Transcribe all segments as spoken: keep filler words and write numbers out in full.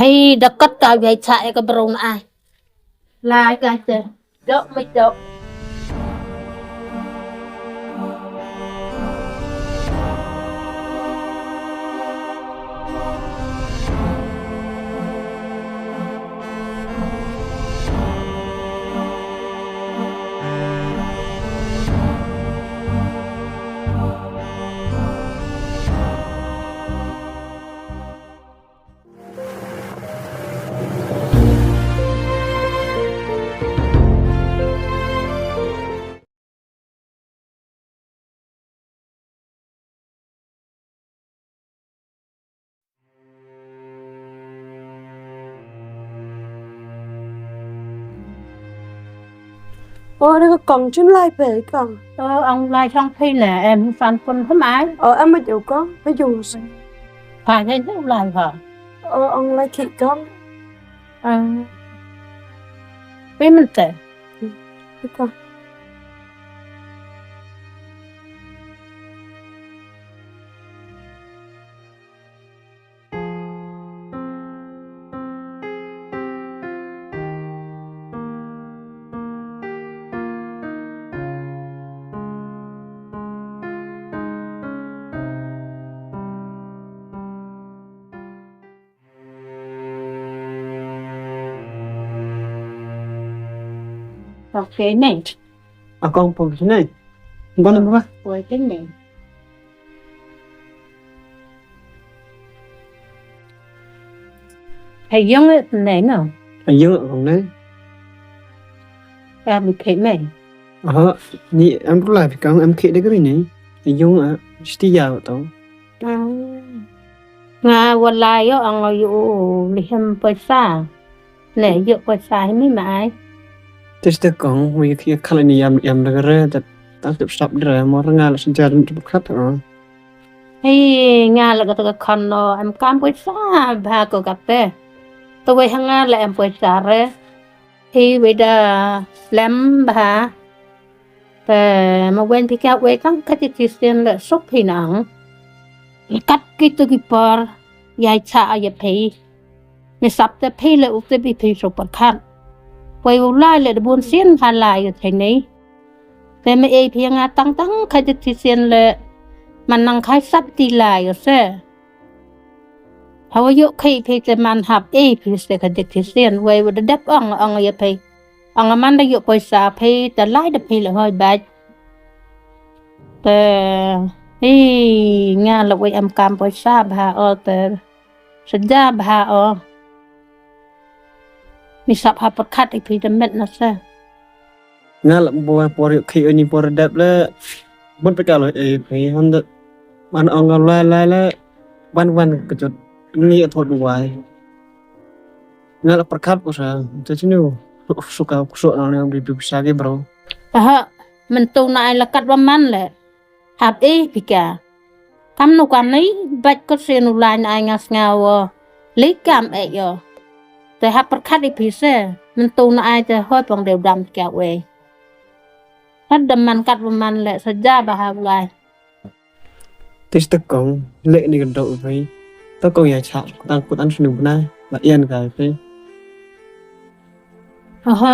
Hei, da kat ka u yai chah ya ka bru na ai. Lai ka te. Dok me dok. Ơ, da ka kong chim lai phi kong. Ơ, ong lai chong phi ne, em san pun hmai. Ơ, em ma ju kong, ma ju. Pha ne ju lai ha. Ơ, ong lai khi kong. Ơ. Phi man te. Phi kong. Ok, ne. A kong pun ne. Bon ba. Poi te ne. Hei yong e ne no. A yong e kong ne. Em khe me. Aha, ni em pula phi kong em khe de kri ne. A yong e, sti ya to. Nga wa lai yo ang yo u lihem poisa. Ne, yo poisa hi mi ma ai. Tis te kong, wi ki khala ni yam, yam da re, ta, ta tip sap de re, mo nga la sin jar tip khat, ah. Hei, nga la ka ta ka khon no, em kam poisa, bha ko ka te. To wei ha nga la em poisa re. Hei, wei da lem bha. Te ma wen phi ka wei tang ka ti ti sien le suk phi nang. Kat ki tu ki por, yai cha a ya phi. Mi sap te phi le u te bi phi suk par khat. Wei u lai le de bun sien ha lai yu te nei. Te me ei phi nga tang tang ka ti ti sien le man nang khai sap ti lai yu se. Hawa yoh khei phi te man hap e phi se ka dik ti sien, wei wa da dep ong, ong ya phi. Ong man da yoh poisa phi, te lai da phi le hoi bait. Te, hi, nga la wei em kam poisa bha o te. Saja bha o. Mi sap ha pyrkhat i phi te met na se. Nga la bo por yoh khei o ni por dep le. Bun pe ka lo e phi hon da. Man ong lai lai le. Wan wan ka jot. Ni a thot wai. Nga la pyrkhat ko sa. Te chinu. Suka ko so na bi bi sa ke bro. Aha, men tu na ai la kat wa man le. Hap e phi ka. Kam nu kam nei, bait ko sien u lai na ai nga sngaw o. Le kam e yo. Te hap pyrkhat i phi se, men tu na ai te hoi pong deu dam kia wei. Hat dam man kat wa man le saja bha u lai. Tis te kong, le ni ka dok u phi. Te kong ya cha, kut an kut an snu bna, la ian ka phi. Aha.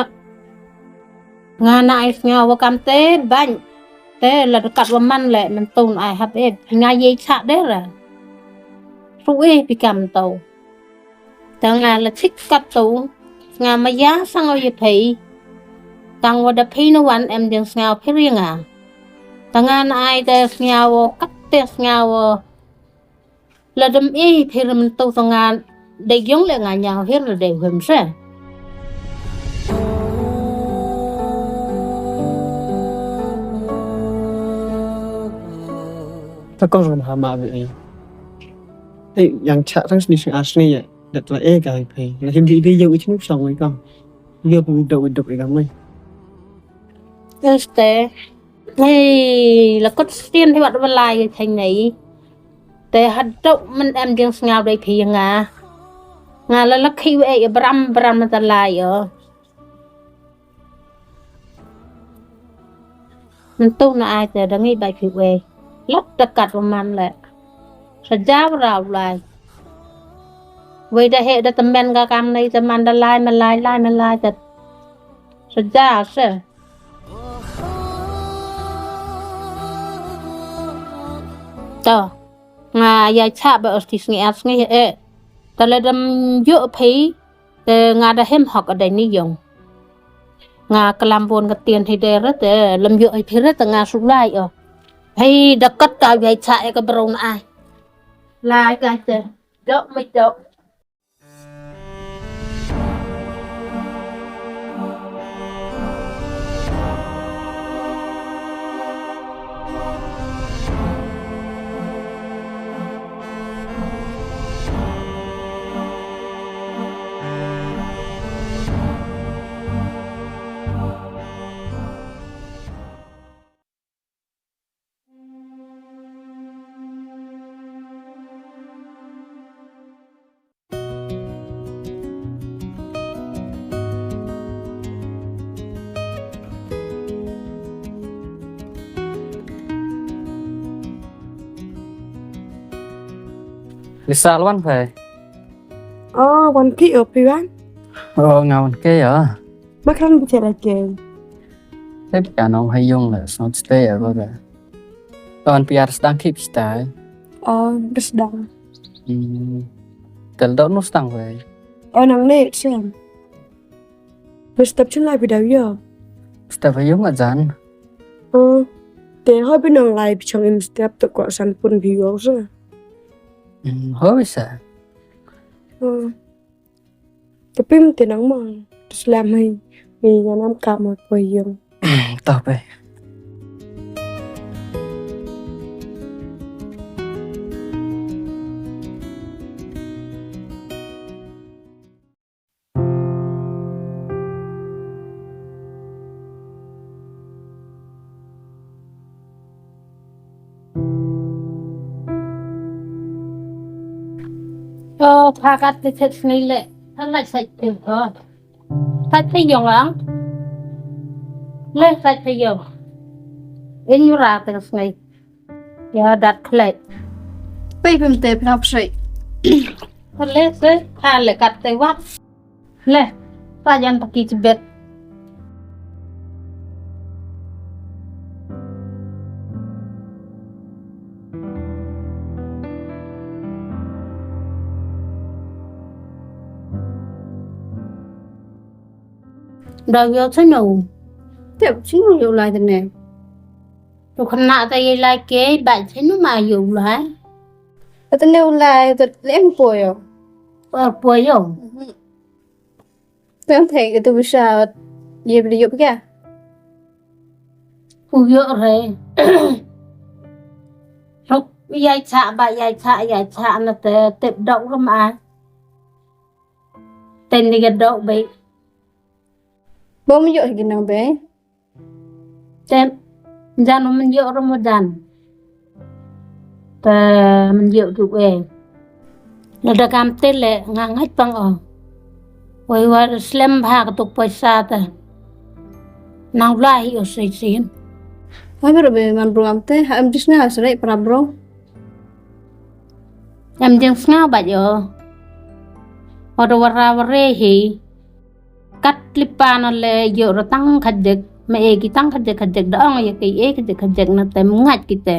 Nga na ai sngaw wa kam te bang. Te la dekat wa man le men tu na ai hap e. Nga ye cha de ra. Su e pi kam tu. Te nga la chik kat tu. Nga ma ya sang o ye phi. Tang wa da phi na wan em ding sngaw phi ri nga. Te nga na ai te sngaw wa kat te sngaw wa. La dem i phi ra men tu tang nga dei yong le nga ñiaw hir la dei hem se. Ta kong ram ha ma bi i. Ei, yang cha tang sni sni a sni ya. Dat la e ka i phi. La him di di yong i chnu song i kong. Yo pu dok i dok i kong mai. Este. Hei, la kut sien hi wat wa lai theng nei. Te hadok men em ding sngaw dei phi nga. Nga la lak hi we e bram bram ta lai o. Men tu na ai te da ngi bai phi we. Lak ta kat wa man le. Sa jaw raw lai. Wei da heh da tymmen ka kam nei te man da lai ma lai, lai ma lai te. Saja se. To. Nga ya cha ba os ti sngi ar sngi eh. Ta le dam yoh phi. Te nga da hem hok adai ni yong. Nga klam bon ka tien hi de re te lem yoh hi phi re te nga su lai o. Hei da kat ka yai cha e ka bro na ai. Lai ka te. Dok mi dok. Lisa, wan phi? Oh, wan ki o phi wan? Oh, nga wan ki ya. Ma khan bichara ke. Tep ka nong ha yung le, snot stay ya ko da. Wan pi ar sdang ki pista. Oh, sdang. Hmm. Tel dok nu sdang wei. Oh, nang ne siam. Step chun lai pi daw yo. Step ha yung a jan. Oh. Te hoi pi nong lai pi chong im step to ko san pun pi yo sa. Hmm, hoi sa. Oh. Te pim te nang mo. Te slam hai. Ni yanam ka mo ko yung. Tau pe. Yo, phakat te chet sngi le. Thalai sai te ko. Sai te yong ang. Le sai te yong. In yura te sngi. Ya dat khlek. Pei pem te pnap sai. Le se, ha le kat te wak. Le, pa jan paki chibet. Daw yoh chano. Tep chano yoh lai tene. Tu khana ta ye lai ke, ba chano ma yoh lai. Tene u lai, ta em po yo. Po yo. Tang thei ka tu bisa ye bri yoh kya? U yoh re. Hok yai cha ba yai cha yai cha na te tep dok rum a. Ten ni ka dok be. Bom yoh ki nang be. Te, jan u man yoh rum jan. Te man yoh du e. Lada kam te le nga ngait pang o. Wei wa slem bha ka tuk poisa te. Nang u lai hi o sei sin. Wai bro be man bro am te, ha em jis nga srei para bro. Em jing snga ba yo. Odo wara ware hi. Kat lipa na le yoh ra tang khajek, me e ki tang khajek khajek da ong ya ki e khajek khajek na te mngat ki te.